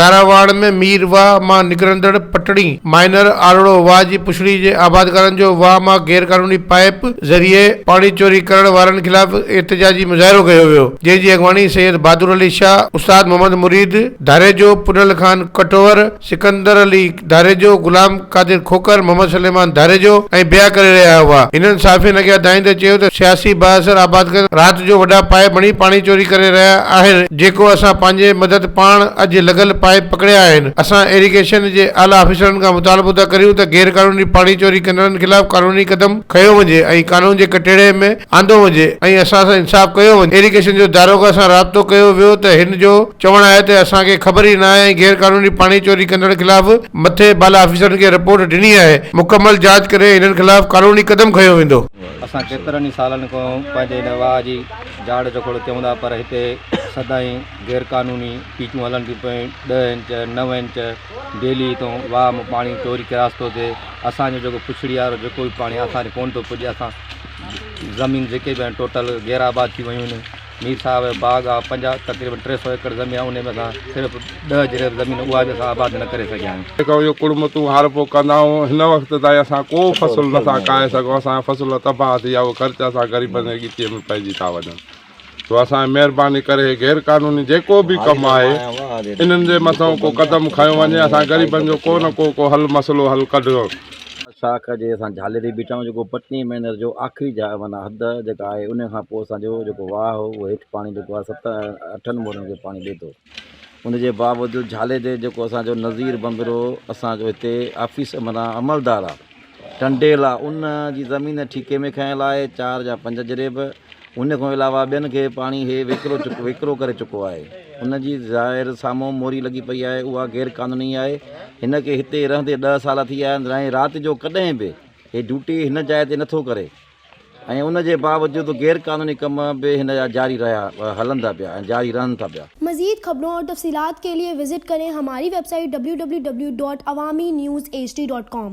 داراواڙ ۾ مير واهه مان نڪرندڙ پٽڙي مائنر آرڙو واهه جي پڇڙي جي آبادگارن جو واهه مان غيرقانوني پائيپ ذريعي پاڻي چوري ڪرڻ وارن خلاف احتجاجي مظاهرو ڪيو ويو جنهن جي اڳواڻي سيد بهادر علي شاهه، استاد محمد مريد ڌاريجو، پنهل خان ڪٽوهر، سڪندر علي ڌاريجو، غلام قادر کوکر، محمد سليمان ڌاريجو ۽ ٻيا ڪري رهيا هئا. هنن صحافين اڳيان دانهيندي چيو ته سياسي بااثر آبادگار رات جو وڏا پائيپ هڻي پاڻي چوري ڪري رهيا آهن جيڪو اسان پنهنجي مدد پاڻ اڄ لڳل پائيپ پڪڙيا آهن اسان ايريگيشن جي اعليٰ آفيسرن کان مطالبو ٿا ڪريون ته غير قانوني پاڻي چوري ڪندڙن خلاف قانوني قدم کنيو وڃي ۽ قانون جي ڪٽهڙي ۾ آندو وڃي ۽ اسان سان انصاف ڪيو وڃي. ايريگيشن جو داروغه سان رابطو ڪيو ويو ته هن جو چوڻ آهي ته اسان کي خبر ئي ناهي ۽ غير قانوني پاڻي چوري ڪندڙن خلاف مٿي بالا آفيسرن کي رپورٽ ڏني آهي، مڪمل جاچ ڪري هنن خلاف قانوني قدم کنيو ويندو. اسان ڪيترن ئي سالن کان پنهنجي هن واهه جي جاڙ جکوڙ ڪيون ٿا پر هتي سدائين غير قانوني پيچون هلن ٿيون پيون ڏهه انچ نو انچ ڊيلي هتون واهه مان پاڻي چوري ڪراس ٿو ٿئي اسان جو جيڪو پڇڙي وارو جيڪو به پاڻي آهي اسان وٽ ڪونه ٿو پڄي اسان زمين جيڪي به آهن ٽوٽل غير آباد ٿي ويون آهن مير صاحب جو باغ آهي 50 تقريبن 300 ايڪڙ زمين آهي ان ۾ اسان صرف 10 جريب زمين اها به اسان آباد نه ڪري سگهيا آهيون. جيڪو اهو ڪڙمتون هارپو ڪندا آهيون هن وقت تائين اسان ڪو فصل نٿا ڪاهي سگهون اسان جا فصل تباهه ٿي ويا اهي خرچ اسان غريبن جي ڳچيء ۾ پئجي ٿا وڃن سو اسان کي مهرباني ڪري هي غير قانوني جيڪو به ڪم آهي انهن جي مٿان ڪو قدم کنيو وڃي اسان غريبن جو ڪو نه ڪو ڪو حل مسئلو حل ڪڍيو. شاخ جي اسان جهالي تي بيٺا آهيون جيڪو پٽني مينر جو آخري جاء معنيٰ حد جيڪا آهي ان کان پوء اسان جو جيڪو واهه هو اهو هيٺ پاڻي جيڪو آهي ست اٺن مورن کي پاڻي ڏئي ٿو ان جي باوجود جهالي تي جيڪو اسان جو نظير بندرو اسان جو هتي آفيس معنيٰ عملدار آهي ٽنڊيل آهي ان جي زمين ٺيڪي ۾ کنيل آهي چار يا پنج جريب ان کان علاوه ٻين کي پاڻي هي وڪرو چڪو وڪرو ڪري چڪو آهي ان جي ظاهر سامهون موري لڳي پئي آهي اها غير قانوني آهي هن کي هتي رهندي ڏهه سال ٿي ويا آهن ۽ رات جو ڪڏهن به هي ڊيوٽي هن جاء تي نٿو ڪري ۽ ان جي باوجود غير قانوني ڪم به هن جا جاري رهيا هلن ٿا پيا ۽ جاري رهن ٿا پيا. مزيد خبرون اور تفصيلات کے لئے وزٽ کریں ہماری web site www.awamiNewsHD.com.